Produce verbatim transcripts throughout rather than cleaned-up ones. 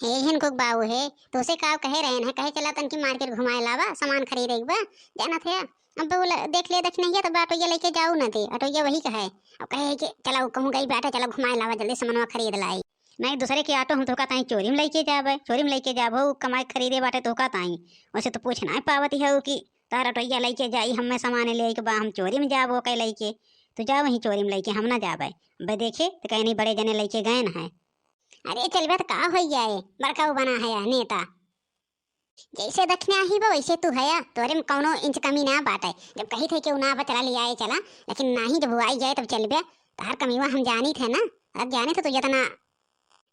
हे हिनको के बाऊ हे, तोसे का कहे रहेन है, कहे चला तनकी market घुमाए लावा, सामान खरीदे के बा, जानत है। अब बोला, देख ले दखिनहिया, तब ऑटोइया लइके जाऊ न दे, ऑटोइया वही कहे। अब कहे कि चला, उ कहूँ गई बाटे, चला घुमाए लावा, जल्दी सामानवा खरीद लाई। नहीं, दूसरे के ऑटो हम तोहका ताई चोरी में लइके जाबे, चोरी में लइके जाबो, उ कमाई खरीदे बाटे तोहका ताई। वैसे तो पूछ नाहीं पावत हऊ कि तार ऑटोइया लइके जाई, हमें सामान लेके बा, हम चोरी में जाबो ओके लइके। तू जा वहीं चोरी में लइके, हम ना जाबे। बे देखे, तो कहे नहीं, बड़े जने लइके गए न है। अरे चलबे तो का होइ जाए, बड़का उ बना है नेता। जैसे दखिनही बा वैसे तू हया, तोरे में कौनो इंच कमी ना बाटे। जब कही थे कि उ ना बा चला लियाए चला, लेकिन नाही, जब उ आई जाए तब चलबे। तोहार कमीवा हम जानी थे ना, अब जानी थे तू जितना।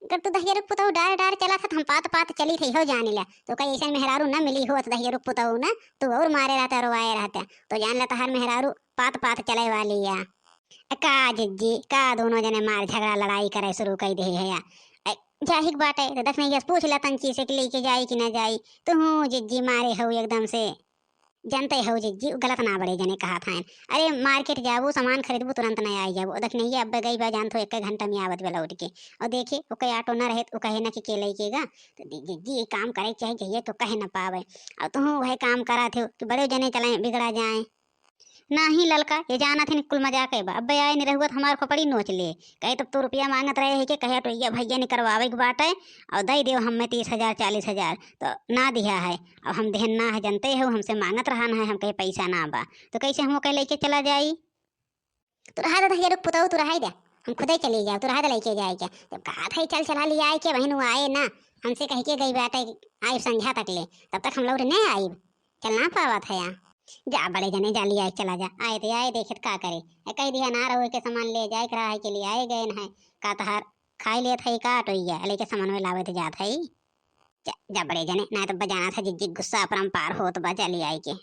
अगर तू दहिजरुक पुतहु डार डार चला था, तो हम पात पात चली थे, हो जानी ला। तो कहीं ऐसा मेहरारू न मिली हो तो दहिजरुक पुतहु ना, तू और मारे रहते, रोवाए रहते। तो जान ला तोहार मेहरारू पात पात चले वाली या। ए, का जिज्जी, का दोनों जने मार झगड़ा लड़ाई करे शुरू कर दे है या? ए, जाहिक बाटे, तो दखिनहिया से पूछ ला तंची से कि लेके जाई कि ना जाई। तू हूँ जिज्जी मारे हो एकदम से। जानते हो जिज्जी, उ गलत ना बड़े जने कहा था। अरे market जाबू, सामान खरीदबू, तुरंत नहीं आई जाबू। दखिनहिया अब गई बा, जानत हो एक घंटा में आवत बा लौट के। और देखे, ओके ऑटो ना रहे, तो उ कहे ना कि के लेके गा। तो दि-, जिज्जी ये काम करे के चाहे, जइए तो कहे ना पावे। और तू वह काम करा थे कि बड़े जने चलाएं, बिगड़ा जाए। नाही ललका, ये जानत हिन कुल मजाक है बा। अब्बे आए निरहुआ त हमार खोपड़ी नोच ले। कहे तब तो रुपया मांगत रहे है कि कहे ऑटोइया भैया निकरवावे के बाटे और दे देव हमें तीस हजार, चालीस हजार, तो ना दिया है। अब हम देहन ना है, जानते हो, हमसे मांगत रहा ना है, हम कहे पैसा ना बा, तो कैसे हम ओके लेके चला जाई? तू रहा दे दहिजरुक पुतहु, तू रहा दे, हम खुदे चली जाओ, तू रहा दे लेके जाए के। जब कहा था चल चला लियाए के, बहिन वो आए ना, हमसे कह के गई बाटे आइब संझा तक ले, तब तक हम लौट नहीं आइब। चल ना पावत है यहाँ। जा बड़े जने, जा लियाए के चला जा। आए थे आए, देखे त का करे। ए, कह दिया ना रहो के सामान ले जाए के रहा है के लिए आए गए न है। का तहार खाई लेत है का ऑटोइया, लेके सामान में लावे थे जात है। जा, जा बड़े जने, ना तो बजाना था जिज्जी गुस्सा अपरंपार होत बा, जा लियाए के।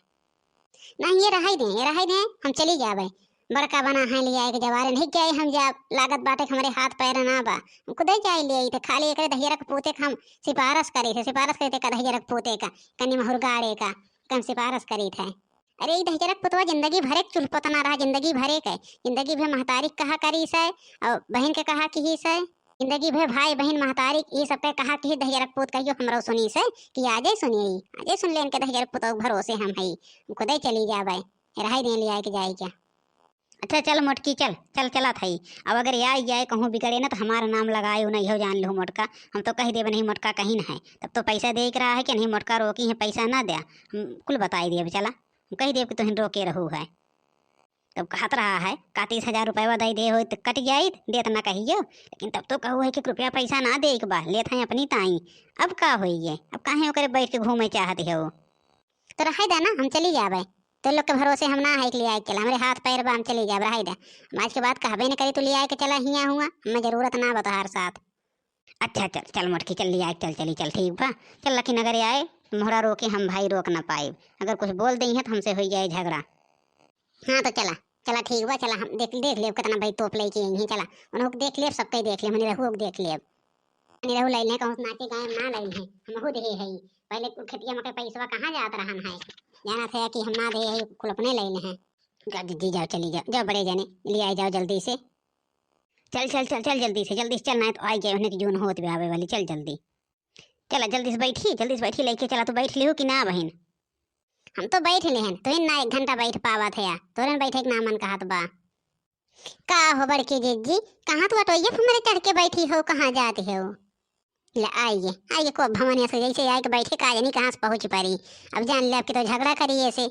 नहीं, ये रहाई दे, ये रहाई दे, हम चली जाबे। बड़का बना है लियाए के जवारे, नहीं जाए हम जा, लागत बाटे कि हमरे हाथ पैर ना बा। हम खुदे जाए लियाई थे, खाली एकरे दहिजरक पूते के हम सिफारस करी थे, सिफारस करी थे का दहिजरक पूते का, कनी महुर गाड़े का, कम सिफारस करी थे। अरे ई दहिजरक पुतवा जिंदगी भरे के चुलपतना रहा, जिंदगी भरे के, जिंदगी भर महतारी के कहा करी से, और बहिन के कहा किही से, जिंदगी भर भाई बहिन महतारी के ई सबके कहा किही दहिजरक पूत कहियो हमरो सुनी से, कि आजे सुनिए, आजे सुन लेन के दहिजरक पुतवा के भरोसे हम हई, खुदे चली जाबे, रहाई दे लियाए के जाए के। अच्छा चल मोटकी, चल चल, चला थई। अब अगर या, या कहूँ बिगड़े ना तो हमारा नाम लगाए नहीं हो, जान लो मोटका। हम तो कह देबे नहीं मोटका कहीं न है, तब तो पैसा दे के रहा है कि नहीं मोटका रोकी है, पैसा ना दे, हम कुल बताई देब। चला, हम कह देब कि तुहिन रोके रहू है। तब कहत रहा है का तीस हजार रुपया दे दे हो तो कट जाई, देत ना कहियो, लेकिन तब तो कहू है कि रुपया पैसा ना दे एक बार, लेत है अपनी ताई। अब का होई है, अब काहे ओकरे बैठ के घूमे चाहत हो? तो रहे दे ना, हम चली जाबे। तो लोग के भरोसे हम ना है के लिए आए के, हमरे हाथ पैर बा, हम चली जाब, रहे दे। हम आज के बाद कहबे न करी तू ले आए के चला हिया हुआ, हमें जरूरत ना बा तोहार साथ। अच्छा चल, चल मोटकी, चल ले आए, चल चली, चल ठीक बा। चल लेकिन अगर आए मोहरा रोके, हम भाई रोक ना पाइब, अगर कुछ बोल दे हैं तो हमसे हो जाए झगड़ा। हाँ तो चला, चला ठीक बा, चला हम देख, देख लेब कितना भाई तोप लेके आई हैं, चला उन्हों को देख लेब, सबके देख लेब, निरहुओ को देख लेब। निरहू लैले कहूँ नाचे गाए ना लैले हैं, हमहू देहे है। पहले कुल खेतिया में के पैसवा कहाँ जात रहन है, जाना था कि हम ना देहे है, कुल अपने लैले हैं। जा दीदी जाओ, चली जाओ, जाओ बड़े जने, ले आए जाओ जल्दी से। चल चल चल चल, जल्दी से, जल्दी से चल, ना तो आई गए उन्हें की जून होत भी आवे वाली। चल जल्दी, चला जल्दी से बैठी, जल्दी से बैठी, लेके चला। तू बैठ लिहू कि ना बहिन? हम तो बैठ लेहन, तू ना एक घंटा बैठ पावत है, तोरे न बैठे के ना मन कहत बा। का हो बड़की जिज्जी, कहाँ तू ऑटोइया पे हमरे चढ़ के बैठी हो, कहाँ जात हो? ले आइए, आइए को भवनिया से जैसे आए के बैठे, का जानी कहाँ से पहुँच पड़ी। अब जान ले आपकी तो झगड़ा करिए से।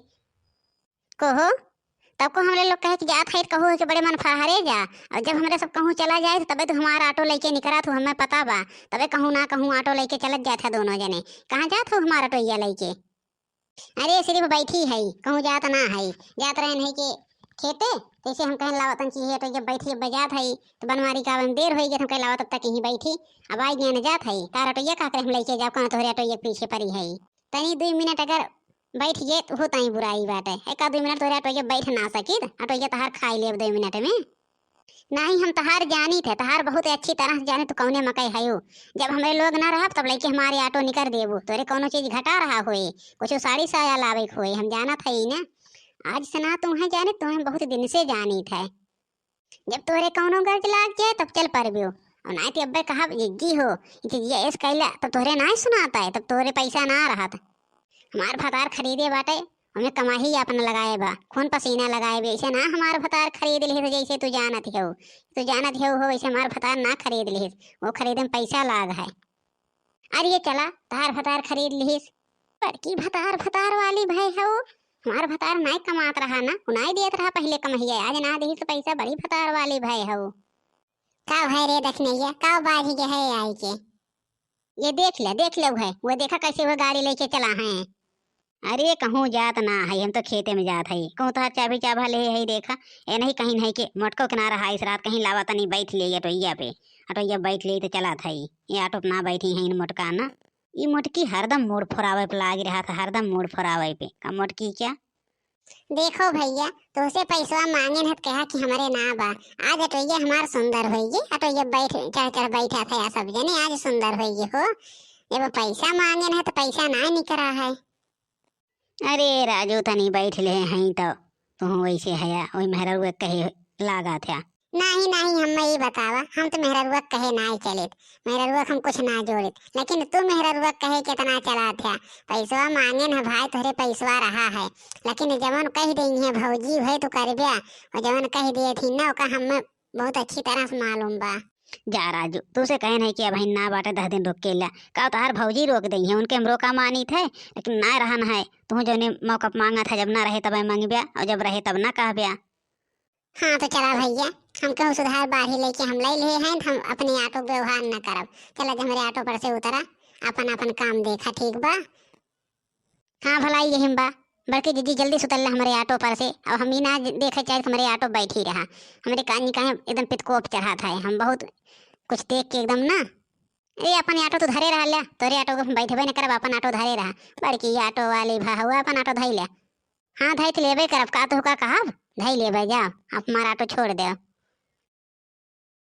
कहो, तब को हमरे लोग कहे कि जात है, कहो कि बड़े मन फरहरे जा। और जब हमरे सब कहूँ चला जाए, तो तबे तो हमारा ऑटो लेके निकरा थू, हमें पता बा। तबे कहूँ ना कहूँ ऑटो लेके चलत जात है दोनों जने। कहाँ जात हो हमारा ऑटोइया लेके? अरे सिर्फ बैठी है, कहूँ जात ना है। जात रहे नहीं के खेते, जैसे हम कहें लावतन चीहे, तो जब बैठी बजात है, तो बनवारी का में देर होई गई, हम कहे लावा तब तक यहीं बैठी। अब आई गए न जात है, तार ऑटोइया का करे हम लेके जाओ, कहाँ तोहरे ऑटोइया के पीछे पड़ी है। तनी दुई मिनट अगर बैठ गए तो हो ताई बुराई बाटे। एक आध दुई मिनट तोहरे ऑटोइया बैठ ना सकित, ऑटोइया तहार खाई लेब दुई मिनट में। नहीं, हम तहार जानी थे, तहार बहुत अच्छी तरह से जानी, तू कौने मकई हयू। जब हमरे लोग ना रहब, तब लेके हमारे ऑटो निकर देबू। तोरे कौनो चीज घटा रहा होए, कुछ साड़ी साया लावे के होए, हम जानत हई ना। आज से ना तुम्हें जानी, तुम्हें बहुत दिन से जानी थे। जब तोरे कौनो गर्ज लाग जाए, तब चल परबियो। और नाहीं तो अब्बे कहब, "जिज्जी हो, ई चीजिया ऐस कैला, तब तोहरे नाहीं सुनात है, तब तोहरे पैसा ना रहत।" हमार भतार खरीदे बाटे, ओमे कमाही आपन लगाए बा, खून पसीना लगाए बा। ऐसे ना हमार भतार खरीद लिहिस, जैसे तू जानत हो, तू जानत हो, हो, वैसे हमार भतार ना खरीद लिहिस, वो खरीदे में पैसा लाग है। अरे ये चला, तहार भतार खरीद लिहिस। बड़की भतार, भतार वाली भय हऊ। हमार भतार नाई कमात रहा ना, उ नाई देत रहा पहिले कमहिया, आज ना देहिस पैसा, बड़ी भतार वाली भय हऊ। का भय रे दखनैया, का बाझ गए है आई के? ये देख ले, देख ले, उहै, वो देखा कैसे वो गाड़ी लेके चला है। अरे कहूँ जात ना है, हम तो खेते में जात है। कहूँ तोहार चाभी चाभा ले है, देखा, ये नहीं कहीं नहीं के मोटको के ना रहा, इस रात कहीं लावा तनी बैठ ले ये ऑटोइया पे, ऑटोइया बैठ ले तो चला था। ये ऑटो पे ना बैठी है इन मोटका ना, ई मोटकी हरदम मूड फोरावे पे लागी रहत है, हरदम मूड फोरावे पे। का मोटकी क्या? देखो भैया, तोहसे पैसवा मांगेन है त कहा कि हमरे ना बा। आज अटोइया हमार सुंदर होइगी, अटोइया बैठ, चढ़ चढ़ बैठा था या सब जने, आज सुंदर होइगी हो। जब पैसा मांगेन है त पैसा ना निकरा है। अरे राजू, तनी बैठ ले हैं तो तुहूँ वैसे हया, वही मेहररुआ कहे लागा था। नाही, नाही, हम ई बतावा, हम तो मेहररुआ कहे नाही चलित, मेहररुआ हम कुछ ना जोड़ित, लेकिन तू मेहररुआ कहे कितना चला था। पैसवा मांगेन है भाई, तोहरे पैसवा रहा है, लेकिन जवन कह देई है भौजी भई तू करब्या, और जवन कह दिए थी ना, ओका हमें बहुत अच्छी तरह से मालूम बा। जा राजू, तू से कहे नहीं कि अबहिन ना बाटे, दस दिन रुक के ला। का तोहार भौजी रोक देई है, उनके हम रोका मानित है, लेकिन ना रहन है। तू जौने मौका पे मांगा था, जब ना रहे तब मांगब्या, और जब रहे तब ना कहब्या। हाँ तो चला भैया, हम कहूँ सुधार बाढ़ी लेके हम ले ले हैं, तो हम अपने ऑटो के व्यवहार ना करब। चला, जब हमरे ऑटो पर से उतरा, अपन अपन काम देखा, ठीक बा? हाँ भलाई यही में बा, बड़की जिज्जी जल्दी से उतरला हमरे ऑटो पर से। अब हम ई ना देखे चाहे हमरे ऑटो बैठी रहा, हमरे कानी काहे एकदम पितकोप चढ़ा था, हम बहुत कुछ देख के एकदम ना। ए, अपन ऑटो तू धरे रहा, ले, तोरे ऑटो को हम बैठबे न करब, अपन ऑटो धरे रहा। बड़की ऑटो वाली भा हुआ, अपन ऑटो धई ले। हाँ, धई तो लेबे करब, का तू का कहब, धई लेबे, जा, आप हमार ऑटो छोड़ दे।